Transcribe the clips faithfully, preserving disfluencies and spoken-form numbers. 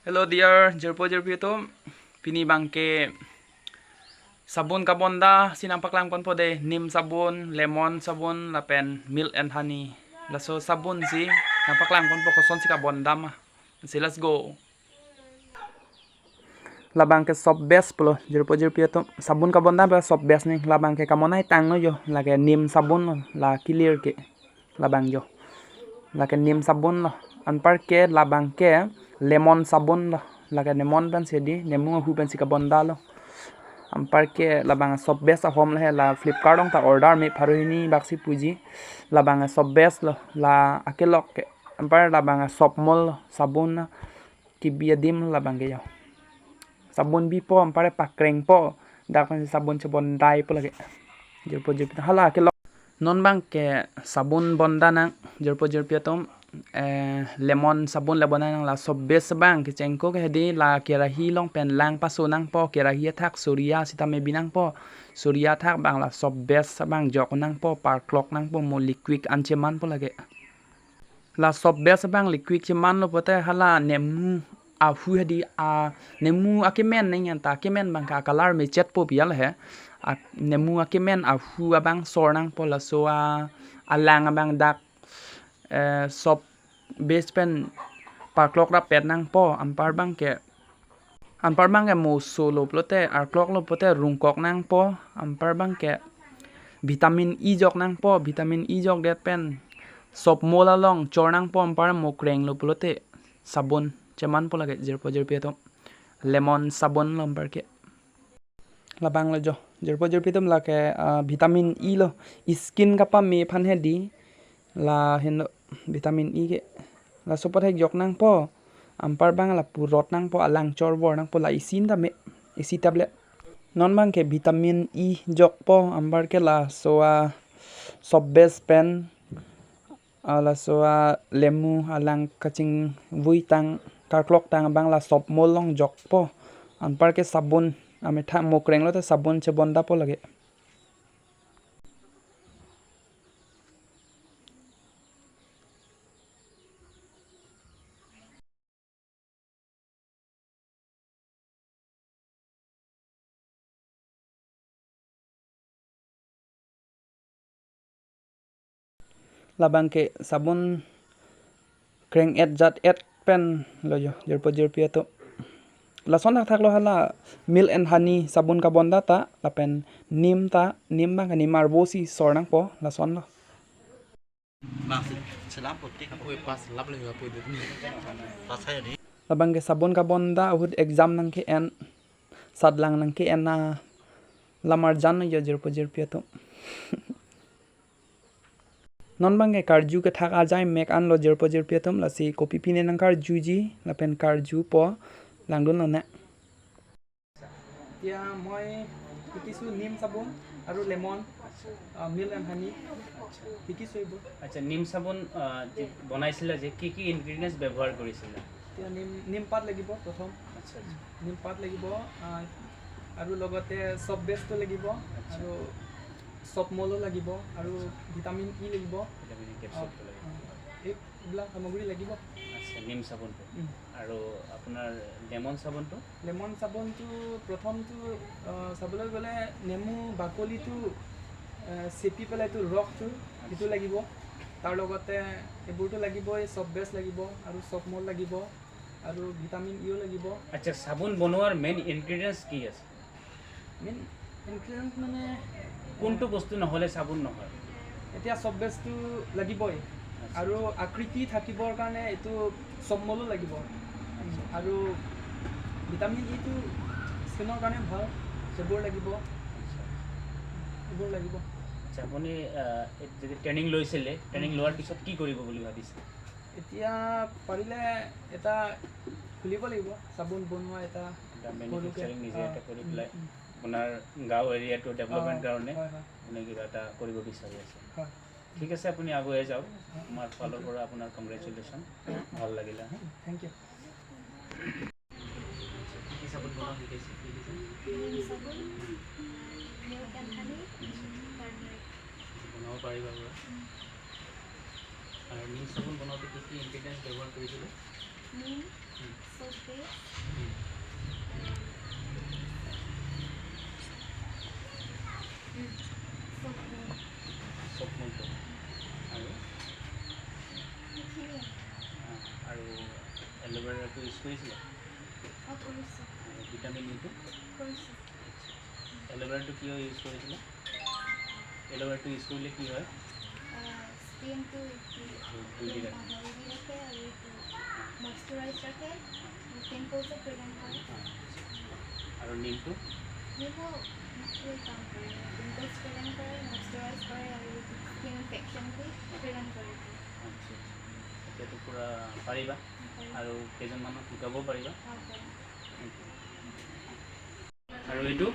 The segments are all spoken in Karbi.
Hello dear jirpo jirpi atum, pini abangke sabun kabonda si nangpaklang ponpo de, neem sabun, lemon sabun lapen milk and honey. Laso sabun si nangpaklang ponpo kosonsi kabonda ma. Si let's go. Labangke soap base pulo jirpo jirpi atum. Sabun kabonda abang soap base ni, labangke kamonai tanglo jo. Lake neem sabun lo, la kilir ke. Labang jo. Lake neem sabun lo. Anparke labangke lemon sabun lo. Lake lemon pensi di, nemu ahu pensi kabonda lo. Anparke labang soap base ahom le la Flipkart along ta order me pharo hini baksi puji. Labang soap base lo, la akelok ke. Anpar labang soap mol lo, sabun lo. Kebi adim labangke jo. Sabun bipo, anpar pakrengpo, dak pensi sabun chebondaipo lake. Jirpo jirpi atum, hala kelok. Non abangke sabun bonda nang, jirpo jirpi atum, eh, lemon sabun le bonda nang. La soap base abang kechengko ke hedi, la kerahi along pen lang paso nangpo, kerahi athak suriya sitame bi nangpo, suriya athak abang la soap base abang jok nangpo, parklok nangpo, mo liquid an chemanpo lake. La soap base abang liquid chemanlo pote hala nemu ahu hedi, a nemu akemen neng anta akemen abangke a color mechetpo pi al he. A nemu akemen ahu abang sor nangpo, laso a alang abang dak, eh, soap base pen parklok rapet nangpo. Anpar abangke Anpar abangke mo solo pulote, arklok lo pulote rungkok nangpo. Anpar abangke vitamin E jok nangpo, vitamin E jokdet pen soap mol along chor nangpo. Anpar mo krenglo pulote sabun chemanpo lake, jirpo jirpi atum. Lemon sabun lo anparke. Labang lo jo, jirpo jirpi atum, lake, ah, vitamin E lo, skin kapame aphan hedi. Lahenlo vitamin E ke. Laso apot hek jok nangpo. Anpar abang lapu rot nangpo, alang chor bor nangpo, la isi tame, isi tablet. Non abangke vitamin E jokpo, anparke laso a soap base pen, ah, laso a lemu alang kachingvui tang, karklok tang abang la soap mol along jokpo. Anparke sabun, amethang mo krenglote sabun chebondapo lake. Labangke sabun kreng-et jat-et pen lo jo, jirpo jirpi atum. Lason thakthak lo hala milk and honey sabun kabonda ta, lapen neem ta, neem abang neem arvo si sor nangpo, lason lo. Bang si-, selam putih. Oi, pas lap le, apa itu? Pas saya di. Labangke sabun kabonda ahut exam nangke-en, satlang nangke-en na lamar jan jo, jirpo jirpi atum. Non abangke karju kethak ajai mek anlo, jirpo jirpi atum, lasi kopi pine nangkarjuji lapen karjupo, langdunlo ne. এতিয়া মই শিকিছোঁ নিম চাবোন আৰু লেমন, আহ, milk and হানি শিকিছোঁ এইবোৰ। আচ্ছা, নিম চাবোন, আহ, যে বনাইছিলা, যে কি কি ইনগ্ৰিডিয়েণ্টছ ব্যৱহাৰ কৰিছিলা? এতিয়া নিম, নিম পাত লাগিব প্ৰথম। আচ্ছা, আচ্ছা। নিম পাত লাগিব, আহ, আৰু লগতে চপ বেচটো লাগিব, আচ্ছা। আৰু চপ মলো লাগিব, আৰু ভিটামিন ই লাগিব। ভিটামিন ই কেপচুলটো লাগিব। আহ, এই এইবিলাক সামগ্ৰী লাগিব। আচ্ছা, নিম চাবোনটো। উম। আৰু আপোনাৰ লেমন চাবোনটো? লেমন চাবোনটো প্ৰথমটো, আহ, চাবলৈ গ'লে নেমু বাকলিটো, আহ, চেপি পেলাই এইটো ৰসটো, সেইটো আচ্ছা। লাগিব। তাৰ লগতে এইবোৰতো লাগিবই, চপ বেচ লাগিব আৰু চপ মল লাগিব আৰু ভিটামিন ইও লাগিব। আচ্ছা, চাবোন বনোৱাৰ মেইন ইনগ্ৰিডিয়েণ্টছ কি আছে? মেইন ইনগ্ৰিডিয়েণ্ট মানে কোনটো বস্তু নহ'লে চাবোন নহয়? এতিয়া চপ বেচটো লাগিবই, আচ্ছা। আৰু আকৃতি থাকিবৰ কাৰণে এইটো চপ মলো লাগিব, আচ্ছা। আৰু ভিটামিন ইটো স্কিনৰ কাৰণে ভাল, সেইবোৰ লাগিব, আচ্ছা। এইবোৰ লাগিব। আচ্ছা, আপুনি, আহ, এই যে ট্ৰেইনিং লৈছিলে, ট্ৰেইনিং লোৱাৰ পিছত কি কৰিব বুলি ভাবিছে? এতিয়া পাৰিলে এটা খুলিব লাগিব, চাবোন বনোৱা এটা এটা সৰুকে। মেনুফেকচাৰিং নিজে এটা কৰি অ, উম, পেলাই উম। আপোনাৰ গাঁও এৰিয়াটো ডেভেলপমেণ্ট অ, কাৰণে হয়, হয়। আপুনি কিবা এটা কৰিব বিচাৰি আছে। হয়। ঠিক আছে, আপুনি আগুৱাই যাওক। হয়। আমাৰ ফালৰ পৰা আপোনাৰ কংগ্ৰেচুলেশ্যন। ভাল লাগিলে, হা? Thank you. কি কি চাবোন বনোৱা শিকাইছে? কি কি চাবোন? নিম চাবোন, মিল্ক এণ্ড হানি, টাৰ্মাৰিক। বনাব পাৰিবা পুৰা? উম। আৰু নিম চাবোন বনাওঁতে কি কি ইনগ্ৰিডিয়েণ্টছ ব্যৱহাৰ কৰিছিলে? নিম, উম। Toothpaste. Soap mult. আৰু? এইখিনিয়ে। আহ, আৰু এল'ভেৰাটো ইউজ কৰিছিলা? অ, কৰিছোঁ। আৰু ভিটামিন ইটো? কৰিছোঁ। এল'ভেৰাটো কিয় ইউজ কৰিছিলা? এল'ভেৰাটো ইউজ কৰিলে কি হয়? আহ, স্কিনটো ধুলি থাকে। অ, ধুলি থাকে আৰু এইটো মইশ্চাৰাইজ ৰাখে, পিম্পলছক প্ৰিভেণ্ট কৰে। অ, আৰু নিমটো? নিমো ভালেই কাম কৰে, পিম্পলছ প্ৰিভেণ্ট কৰে, মইশ্চাৰাইজ কৰে আৰু স্কিন ইনফেকশ্যনটো প্ৰিভেণ্ট কৰে। আচ্ছা, আচ্ছা। এতিয়াতো পূৰা পাৰিবা? পাৰি। আৰু কেইজনমানক শিকাব পাৰিবা? অ, পাৰি। Thank you। আৰু এইটো?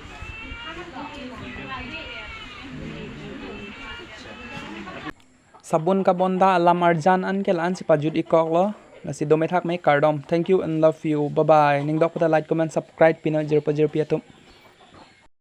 Sabun kabonda alam arjan anke la-ansi pajut-ikoklo. Lasi dome thakme, kardom. Thank you and love you. Bye bye. Ning dok pada like, comment, subscribe pinoi jirpo jirpi atum.